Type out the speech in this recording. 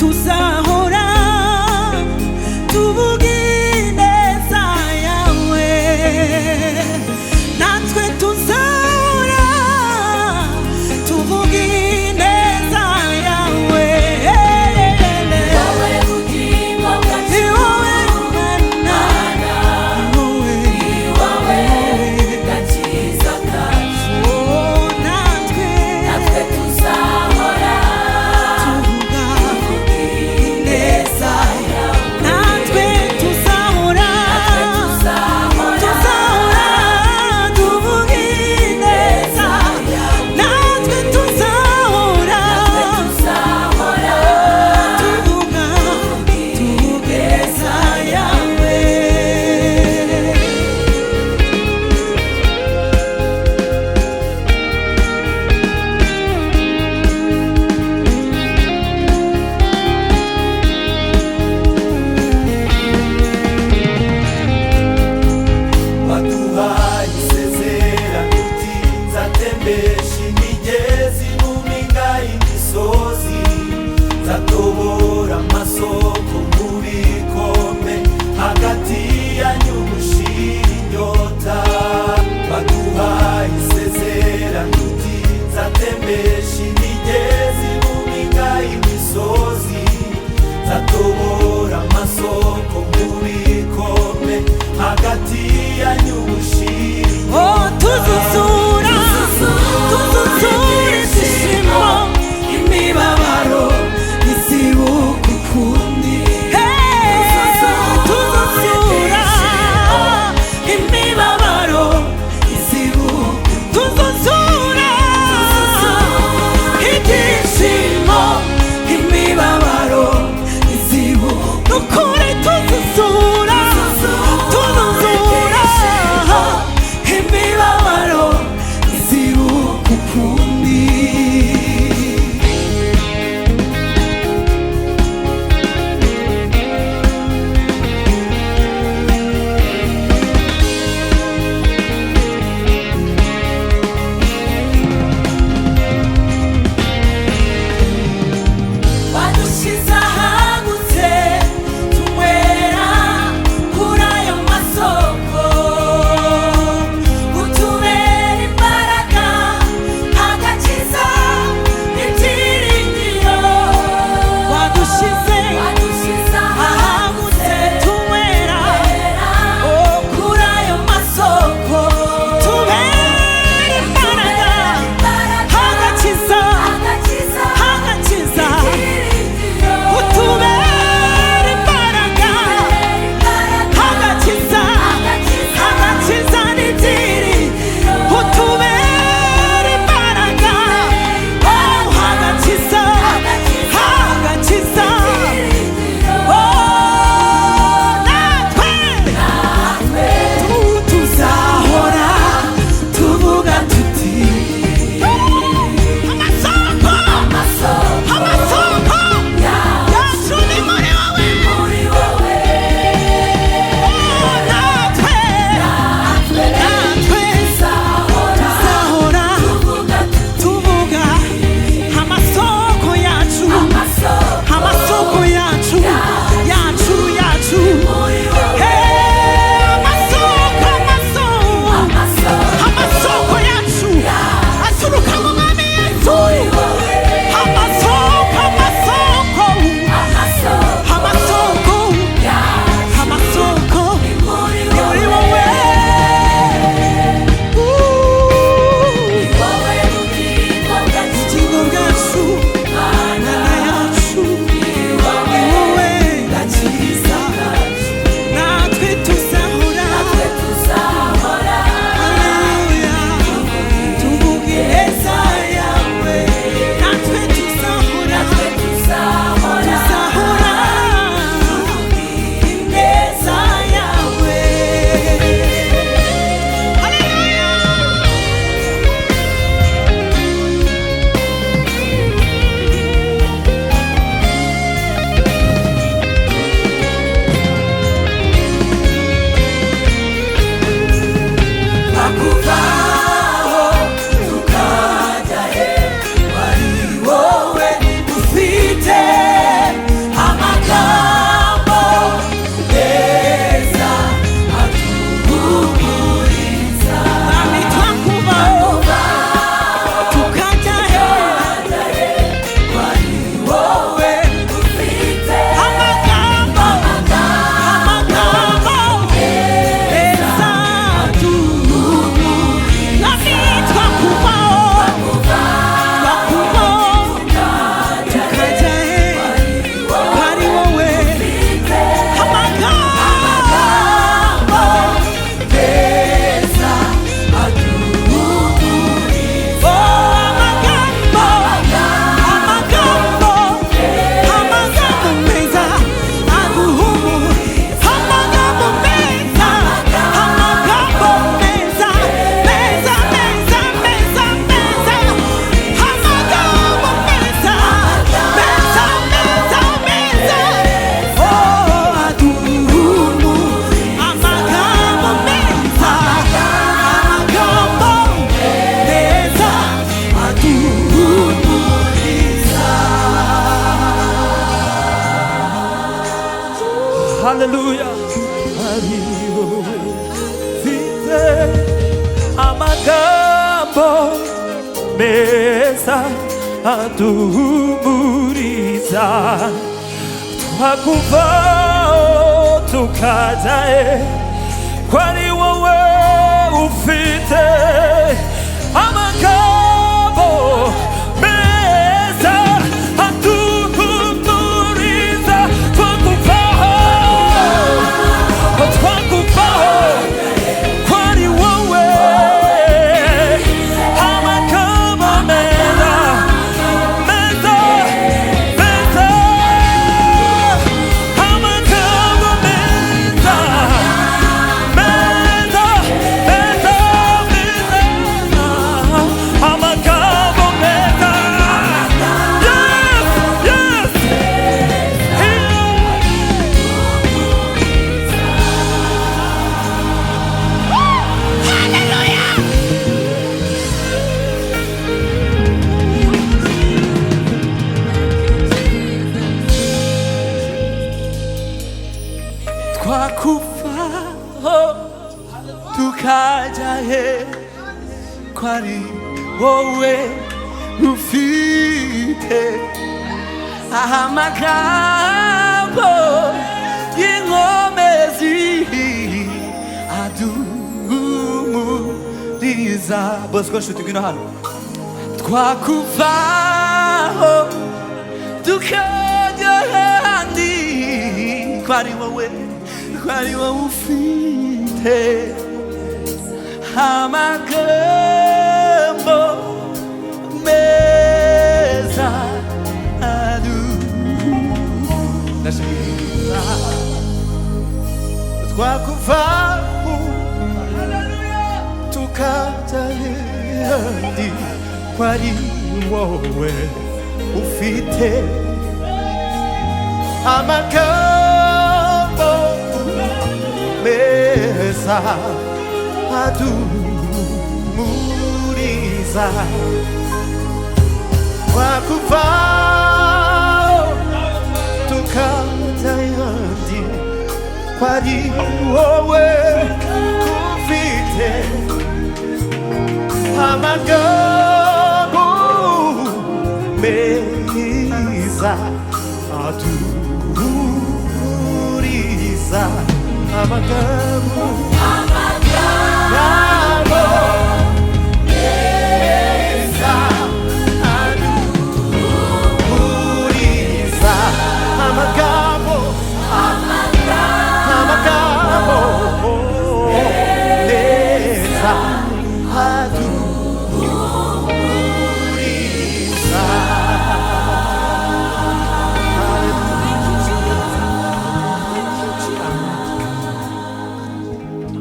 Tuzahora tuvuga ineza yawe. Natwe tuzahora tuvuga ineza yawe. Wowe bugingo bwacu, Ni wowe Mana, Mana, ni wowe, ni wowe gakiza kacu. Oh, natwe Natwe tuzahora tuvuga tuvuga ineza yawe. Natwe tuzahora, Natwe tuzahora tuzahora tuvuga ineza. Natwe tuzahora Natwe tuzahora tuvuga, tuvuga ineza yawe. Baduhaye isezerano uti nzatembesha imigezi mu mpinga y'imisozi, nzatobora amasoko mu bikombe, hagati yanyu mushira inyota. Baduhaye isezerano uti nzatembesha imigezi mu mpinga y'imisozi, nzatobora amasoko mu bikombe, hagati yanyu mushira. Oh, tuzuzura, tuzuzura ibyishimo, imibabaro isibuka ukundi. Haleluya, ari wowe mfite amagambo meza aduhumuriza. Twakuvaho tukajya he, ko ari wowe ufite amagambo meza aduhumuriza? Twakuvaho, twakuvaho, ko ari wowe amagambo meza, meza, meza, amagambo meza, meza, meza, meza, amagambo meza. Yes, yes. Twakuvaho tukajya he, ko ari wowe ufite amagambo y'inkomezi aduhumuriza? Bosco nshuti, ngwino hano. Twakuvaho tukajya ahandi, ko ari wowe, ko ari wowe ufite amagambo meza adu Ndashimira. Twakuvaho tukajya ahandi, ko ari wowe ufite amagambo meza aduhumuriza. Twakuvaho tukajya ahandi, ko ari wowe ufite amagambo meza aduhumuriza, amagambo.